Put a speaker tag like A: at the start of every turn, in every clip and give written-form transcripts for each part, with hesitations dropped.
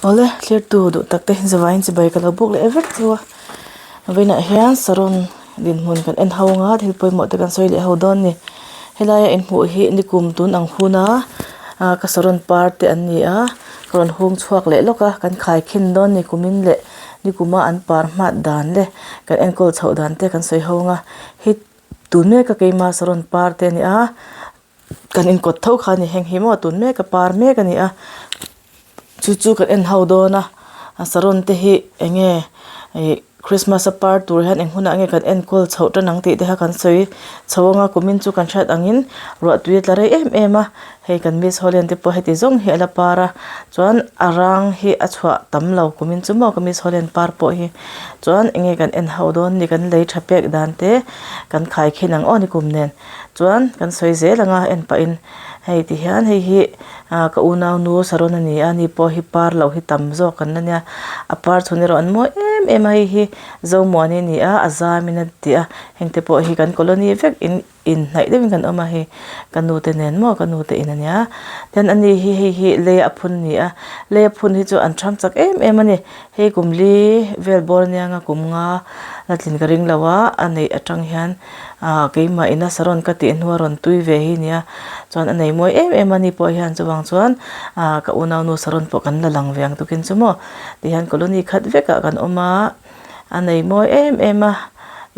A: Awle thlirtu duh tak te zavaiin chibai ka lo buk leh vek chu a vawiinah hian saron dinhmun kan en ho anga thil pawimawh te kan sawi leh ho dawn a ni helaia inhmuh hi nikum tun ang huna ah ka saron par te an ni a ka rawn hung chhuak leh lawk a kan khai khin dawn a ni kumin leh nikuma an par hmat dan te kan enkawl chhoh dan te kan sawi ho anga hei tun mek a keima saron par te a ni a. Kan inkawt tho kha a ni heng hi maw tun mek a par mek a ni a chu chu kan en ho dawn a a saron te hi eng nge ih christmas a par tur hian eng hunah nge kan enkawl chhoh tan ang tih te kha kan sawi chho ang a kumin chu kan hriat angin ruah tui a tla rei em em a hei kan miss holland te pawh heti zawng hi a la par a chuan a rang hi a chhuah tam lo kumin chu maw ka miss holland par pawh hi chuan eng nge kan en ho dawn a ni kan lei tha pek dan te kan khai khin ang aw ni kum nen. Chuan kan sawi zel ang a en pahin hei ti hian hei hi ah ka unau nu saron a ni a ani pawh hi par loh hi tam zawk an la nia a par chhun erawh an mawi em em a hei hi zomuani a ni a a zam in a ti a heng te pawh hi kan colony vek in inhnaih deuhin kan awm a hei ka nu te nen maw ka nu te in a nia tin ani hi hei hi lei a phun a ni a lei a phun hi chu an thang chak em em a ni hei kum li vel bawr a nia nga kum nga la tlin ka ring lo a a neih atang hian. ah keimah ina saron ka tih hnu a rawn tui ve hi nia chuan a nei mawi em em a ni pawh hian chuvang chuan ah ka unaunu saron pawh kan la lang ve ang tukin chu maw tihian colony khat vekah kan awm a a nei mawi em em a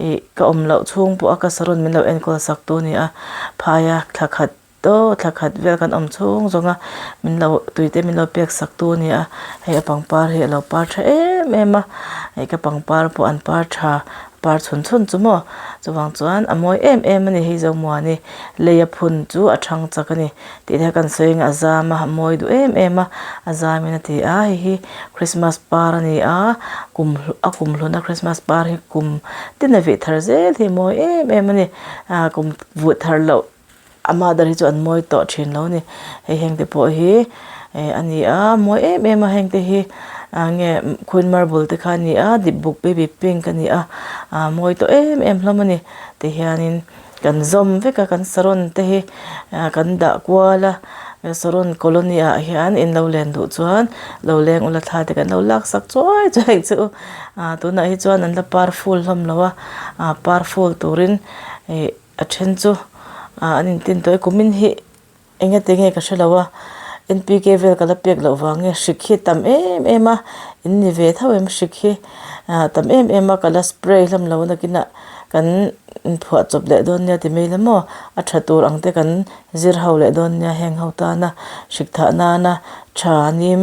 A: ih ka awm loh chhung pawh a ka saron min lo enkawl sak tu a ni a phaia thla khat Aw thla khat vel kan awm chhung zawng a min lo tui te min lo pek sak tu a ni a hei a pangpar hi a lo par tha em em a hei ka pangpar pawh an par tha par chhun chhun chu maw chuvang chuan a mawi em em a ni hei zomuani lei a phun chu a thang chak a ni tih te kan sawi ang a zam a a mawi duh em em a a zam in a ti a hei hi christmas par a ni a kum a kum hlun a christmas par hi kum tin a vih thar zel hi a mawi em em a ni ah kum vuh thar loh. A mother hi chu an mawi tawh thin lo a ni hei heng te pawh hi eh a ni a mawi em em a heng te hi ah nge queen marble te kha a ni a dip buk baby pink a ni a ah mawi tawh em em hlawm a ni tihianin kan zawm vek a kan saron te hi ah kan dah kual a saron colony ah hian in lo len duh chuan lo leng ula thla te kan lo lak sak chuai chuai chu ah tunah hi chuan an la par full hlawm lo a ah par full turin ih. A then chu ah an intin tawh e kumin hi eng ati nge ka hrelo a N P K vel ka la pek loh vang nge hrik hi tam em em a in ni ve tho em hrik hi ah tam em em a ka la spray hlawm lo nakinah kan inphuah chawp leh dawn nia ti mai la maw a tha tur ang te kan zir ho leh dawn nia heng ho tana hrik thah nana tha nim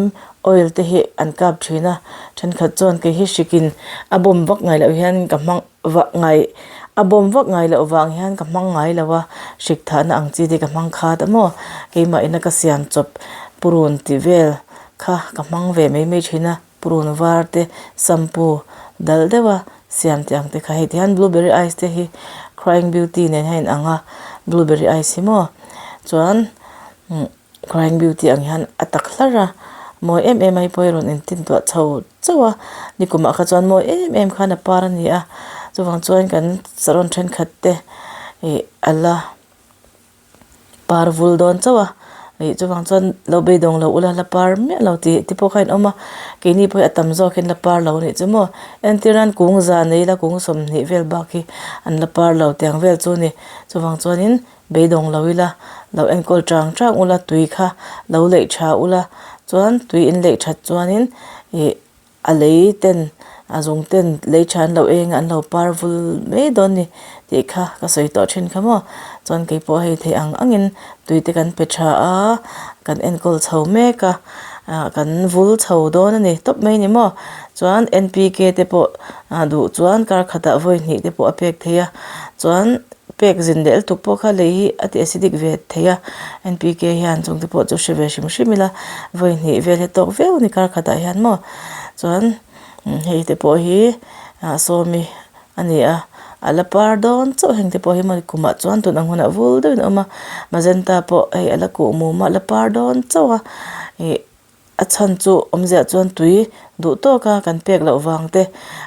A: oil te hi an kap thin a thenkhat chuan kei hi hrikin a bawm vak ngaih loh hian ka hmang vah ngai a bawm vak ngai loh vang hian ka hmang ngai lo a hrik thahna ang chi te ka hmang khat a maw keimah ina ka siam chawp purun tih vel kha ka hmang ve mai mai thin a purun var te shampoo dal deuh a siam tih ang te kha hei ti hian blueberry ice te hi crying beauty nen hian a inang a blueberry ice hi maw chuan umm. Crying beauty ang hian a tak hlar a mawi em em a hei pawh hi rawn intin tuah chho chauh a nikum ah kha chuan mawi em em khan a par a ni a chuvang chuan kan saron thenkhat te ih a la par vul dawn chauh a ih chuvang chuan lo beidawng lo ula la par miah lo tih te pawh kha a inawm a keini pawh hi a tam zawk hian la par lo a nih chu maw entir nan kung za nei ila kung sawmhnih vel bak hi an la par lo tiang vel chu a ni chuvang chuanin. Beidawng lo ila, lo enkawl chang chang ula, tui kha lo leih tha ula, chuan tui in leih that chuanin ih a lei ten a zung ten lei tha an lo eng a an lo par vul mai dawn ni tih kha ka sawi tawh thin kha maw. Chuan keipawh hei theih ang angin tui te kan pe tha a, kan enkawl chho mek a, ah kan vul chho dawn a ni tawp mai ni maw. Chuan N P K te pawh duh chuan kar khatah vawi hnih te pawh a pek thei a, chuan. Pek zin leh lutuk pawh kha lei hi a ti acidic ve thei a, N P K hian chung te pawh chu hre ve hrim hrim ila vawi hnih vel hi tawk viau a ni kar khatah hian maw chuan hei te pawh hi ah sawmi a ni a a la par dawn chauh heng te pawh hi maw kumah chuan tun ang hunah vul deuhin a awm a magenta pawh hei a la kuh mum a a la par dawn chauh a ih. A chhan chu awmziah chuan tui duh tawk a kan pek loh vang te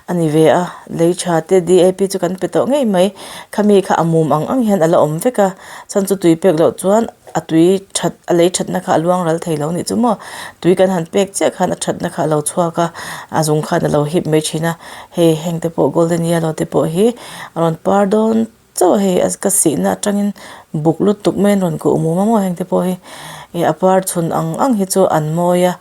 A: a ni ve a, lei tha te D_A_P chu kan pe tawh ngei mai, khami kha a mum ang ang hian a la awm vek a, chhan chu tui pek loh chuan a tui that a lei thatna kha a luang ral thei lo a nih chu maw, tui kan han pek chiah khan a thatna kha a lo chhuak a, a zung khan a lo hip mai thin a, hei heng te pawh golden yellow te pawh hi a rawn par dawn. Chaw hei a ka sihna atangin buk lutuk mai an rawn kuh mum a maw heng te pawh hi ih a par chhun ang ang hi chu an mawi a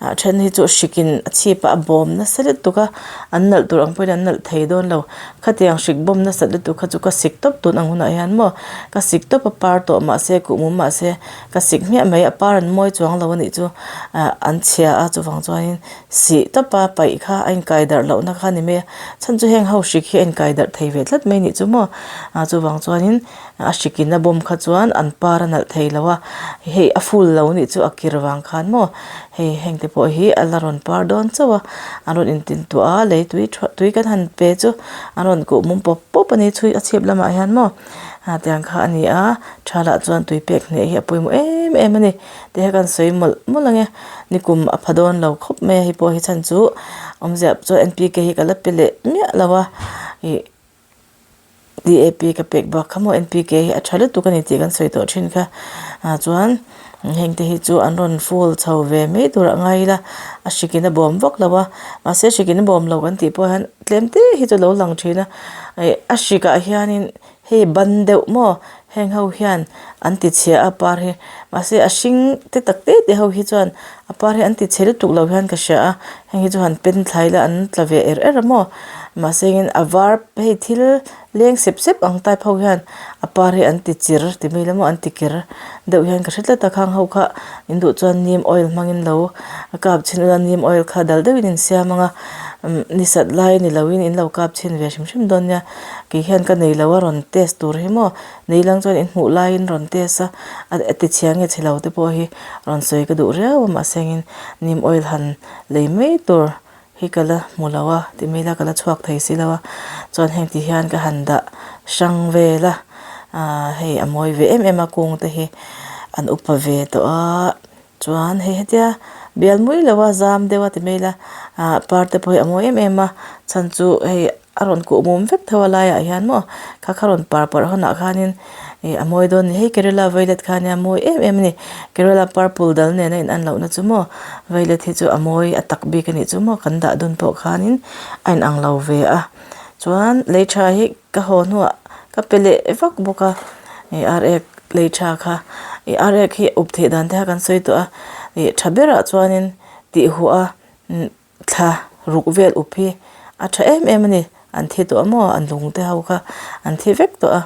A: a then hi chu hrikin a chhip ah a bawm nasa lutuk a an nalh tur ang pawhin an nalh thei dawn lo khatiang hrik bawm nasat lutuk kha chu ka sik tawp tun ang hunah hian maw ka sik tawp a par tawh mahse kuh mum mahse ka sik hmiah mai a par an mawi chuang lo a nih chu ah an chhia a chuvang chuanin Sih tawpa paih kha a inkai darh lohna kha a ni mai a, chhan chu heng ho hrik hi a inkai darh thei ve tlat mai a nih chu maw? Ah chuvang chuanin a hrikin a bawm kha chuan an par a nalh thei lo a, hei a full lo nih chu a kir vang khan maw? Hei heng te pawh hi a la rawn par dawn chauh a, an rawn intin tuah a, lei tui thuah tui kan han pe chu an rawn kuh mum pawp pawp a ni chhui a chhip lamah hian maw? Ah tiang kha a ni a, tha lah chuan tui pek hneh hi a pawimawh em em a ni. Tih hi kan sawi mawlh mawlh ang e, nikum a pha dawn lo khawp mai a hei pawh hi chhan chu awmzia chuan N_P_K hi ka la pe leh miah lo a ih D_A_P ka pek bak kha maw N_P_K hi a tha lutuk a ni tih kan sawi tawh thin kha ah chuan heng te hi chu an rawn full chho ve mai tur a ngai ila a hrikin a bawm vak lo a mahse hrikin a bawm lo kan tih pawh hian tlem te hi chu a lo lang thin a ih a hrikah hianin Hei ban deuh maw heng ho hian an ti chhia a par hi mahse a hring te tak te te ho hi chuan a par hi an ti chhe lutuk lo hian ka hria a heng hi chu han pen thlai ila an tla ve er er a maw mahse engin a var hei thil leng sep sep ang type ho hian a par hi an ti chir ti mai ila maw an ti ker deuh hian ka hre tlat a khang ho kha in duh chuan neem oil hmangin lo kap chhin ula neem oil kha dal deuhin in siam ang a ni sat lai ni loin in lo kap chhin ve hrim hrim dawn nia. Kei hian ka nei lo a rawn test tur hi maw nei lang chuan in hmuh laiin rawn test a a ti chhia nge chhe lo te pawh hi rawn sawi ka duh riau a mahse engin neem oil han lei mai tur hi ka la hmu lo a ti mai ila ka la chhuak thei si lo a chuan heng ti hian ka han dah hrang vel a ah hei a mawi ve em em a kung te hi an upa ve tawh a chuan hei hetia bial mui lo a zam deuh a ti mai ila ah par te pawh hi a mawi em em a chhan chu hei. a rawn kuh mum vek tho a laiah hian maw kha kha rawn par parh hunah khanin ih a mawi dawn a ni hei kerala violet kha nia mawi em em a ni kerala purple dal nena in an lohna chu maw violet hi chu a mawi a tak bik a nih chu maw kan dah dun pawh khanin a inang lo ve a chuan lei tha hi ka haw hnuah ka pe leh vak bawk a ih ar ek lei tha kha ih ar ek hi up theih dan te kha kan sawi tawh a ih tha berah chuanin tih huh a Thla ruk vel up hi a tha em em a ni. An thi tawh a maw? An lung te ho kha an thi vek tawh a.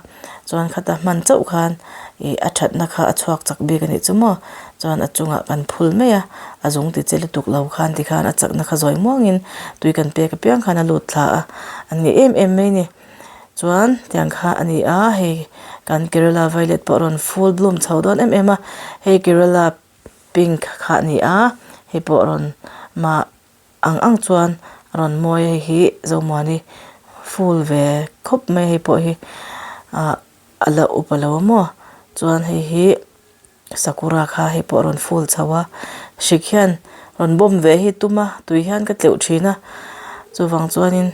A: Chuan khata hman chauh khan ih a thatna kha a chhuak chak bik a nih chu maw? Chuan a chungah kan phul mai a, a zung ti che lutuk lo khan tikhan a chakna kha zawi muangin tui kan pek apiang khan a lut thla a, an ngeih em em mai a ni. Chuan tiang kha a ni a, hei kan Kerala violet pawh a rawn full bloom chho dawn em em a, hei Kerala pink kha a ni a hei pawh rawn mah ang ang chuan a rawn mawi a hei hi zomuani full ve khawp mai hei pawh hi ah a la upa lo a maw chuan hei hi sakura kha hei pawh a rawn full chho a hrik hian rawn bawm ve hi tum a tui hian ka tleuh thin a chuvang chuanin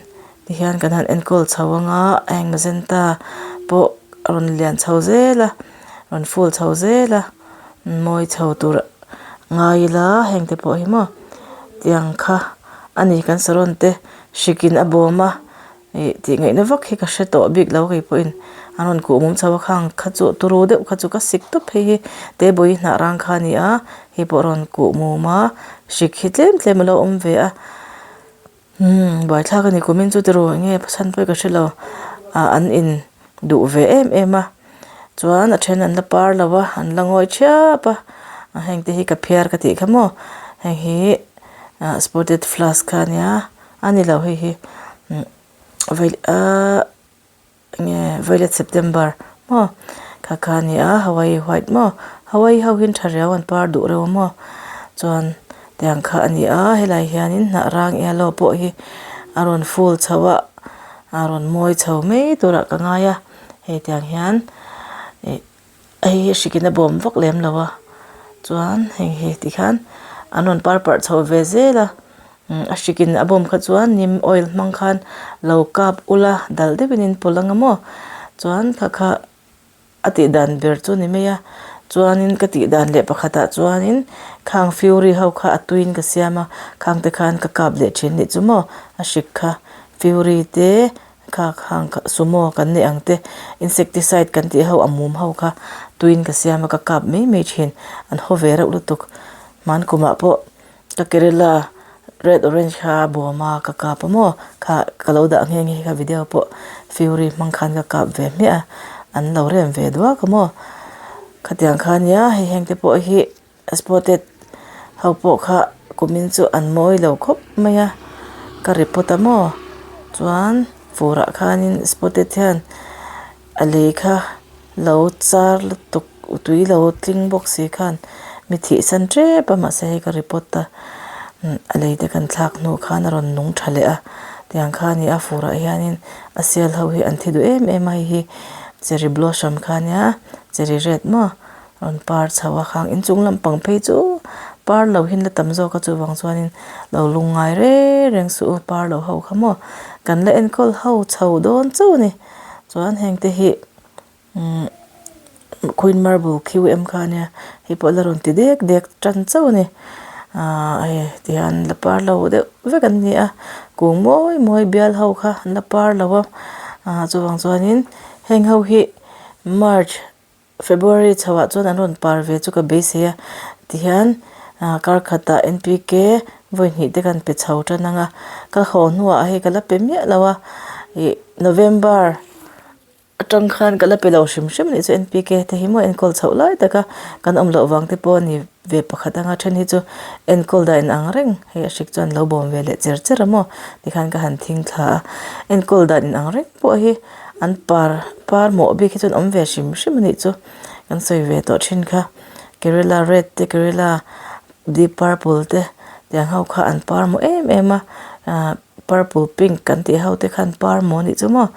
A: tihian kan han enkawl chho anga heng magenta pawh a rawn lian chho zel a rawn full chho zel a. Mawi chho tur ngai ila heng te pawh hi maw tiang kha a ni kan saron te hrikin a bawm a ih tih ngaihna vak hi ka hre tawh bik lo kei pawhin an rawn kuh mum chho a khang kha chu turu deuh kha chu ka sik tawp phei hi tebawii hnah rang kha a ni a hei pawh a rawn kuh mum a hrik hi tlem tlem a lo awm ve a. Umm buaithlak a ni kumin chu tiraw eng nge chhan pawh hi ka hre lo ah an in duh ve em em a chuan a then an la par lo a an la ngawi thiap a heng te hi ka phiar ka tih kha maw heng hi ah spotted flask kha a nia a ni lo hei hi umm ahh. Nge violet september maw kha kha a ni a hawaii white maw hawaii ho hian tha riau an par duh reuh a maw chuan tiang kha a ni a helai hianin hnah rang yellow pawh hi a rawn full chho a a rawn mawi chho mai turah ka ngai a hei tiang hian ih hei hi hrikin a bawm vak lem lo a chuan heng hi tikhan. An rawn par parh chho ve zel a umm a hrik in a bawm kha chuan neem oil hmang khan lo kap ula dal deuhin in pawlh anga maw chuan kha kha a tih dan ber chu ni mai a chuanin ka tih dan leh pakhatah chuanin khang fury ho kha a tuiin ka siam a khang te khan ka kap leh thin nih chu maw a hrik kha fury te kha khang sumo kan neih ang te insecticide kan tih ho a mum ho kha tuiin ka siam a ka kap mai mai thin an haw ve reuh lutuk hman kumah pawh. Ka Kerala red orange kha bawm a ka kap a maw kha ka lo dah nghe nghe kha video pawh fury hmang khan ka kap ve hmiah a an lo rem ve duak a maw khatiang kha nia hei heng te pawh hi spotted ho pawh kha kumin chu an mawi lo khawp mai a ka report a maw chuan furah khanin spotted hian a lei kha lo char lutuk tui lo tling bawk si khan mi thih san tep a mahse hei ka report a a lei te kan thlak hnu khan a rawn nung tha leh a tiang kha a ni a furah hianin a sial ho hi an thi duh em em a hei hi cherry blossom kha a nia cherry red maw rawn par chho a khang inchung lampang phei chu par lo hi an la tam zawk a chuvang chuanin lo lungngai reng reng suh u par lo ho kha maw kan la enkawl ho chho dawn chauh a ni. Chuan heng te hi umm queen marble khiu em kha ania hei pawh la rawn ti dek dek tan chauh a ni ahh hei tihian la par lo deuh vek an ni a kung mawi mawi bial ho kha an la par lo a ahh chuvang chuanin heng ho hi march. February chhoah chuan an rawn par ve chu ka beisei a tihian ah kar khatah N P K vawi hnih te kan pe chho tan ang a ka haw hnuah hei ka la pe miah lo a ih November atang khan ka la pe lo hrim hrim anih chu N P K te hi maw enkawl chhoh lai tak a kan awm loh vang te pawh a ni ve pakhat anga then hi chu enkawl dan inang reng hei a hrik chuan lo bawm ve leh cher cher a maw tikhan ka han thing thla a enkawl dan inang reng pawh hi. An par par mawh bik hi chuan awm ve hrim hrim a nih chu kan sawi ve tawh thin kha kerala red te kerala deep purple te tiang ho kha an par mawh em em a ahh purple pink kan tih ho te kha an par mawh a nih chu maw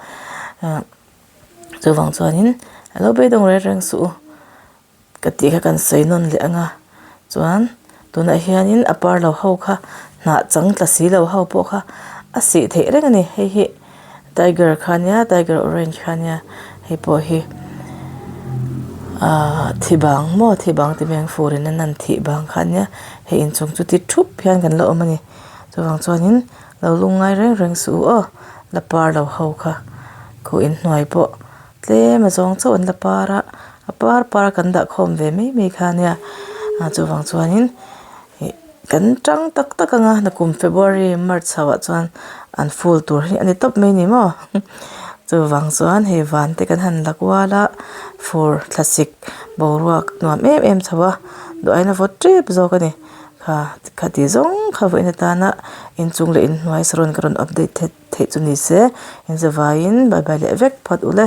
A: ahh chuvang chuanin alo beidawng reng reng suh u. Ka tih kha kan sawi nawn leh ang a chuan tunah hianin a par lo ho kha hnah chang tla si lo ho pawh kha a sih theih reng a ni hei hi tiger kha ania tiger orange kha ania hei pawh hi ahh thi bang maw thi bang ti mai ang fur in a nan thih bang kha ania hei inchung chu ti thup hian kan la awm a ni chuvang chuanin lo lungngai reng reng suh u aw la par lo ho kha khuh inhnuai pawh. Tlem a zawng chauh an la par a a par par kan dah khawm ve mai mai kha ania ah chuvang chuanin ih kan tang tak tak ang a nakum february march chho ah chuan an full tur hi a ni tawp mai a ni maw chuvang chuan hei van te kan han la kual a fur thlasik boruak nuam em em chho a duh aiin a vawt tep zawk a ni kha khati zawng kha vawiin atana inchung leh inhnuai saron ka rawn update theih. Theih chu ni se, in zavaiin bye bye leh vek phawt u le.